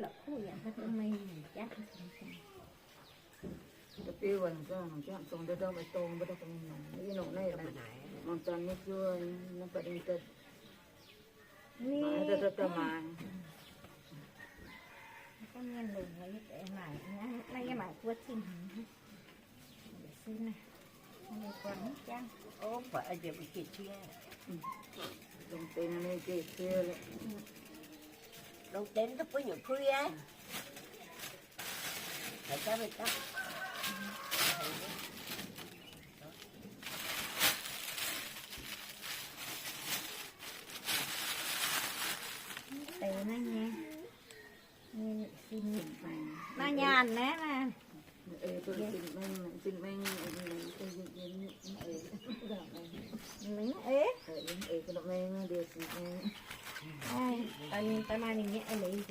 La'kuqv yaac mbuo dongh mengh nyungc jatv. Da'biuv wuonc gorngv jatv zong ndau ndau maiv dongh mbuo daaih dongh nongc, i nongc naaiv mangc zanc nyei juov, naaiv baac ninh daaih maaiz, daaih daaih maaiz. Naaiv yie maaic buo zinh hmz. Longc deix naaiv geh cie, longc deix duqv buov nyungc kuiv aqv. Deix naaiv nyei, maaih nyaanh naaiv, mengh eix, daaih maaih ninh nyei eix leiz.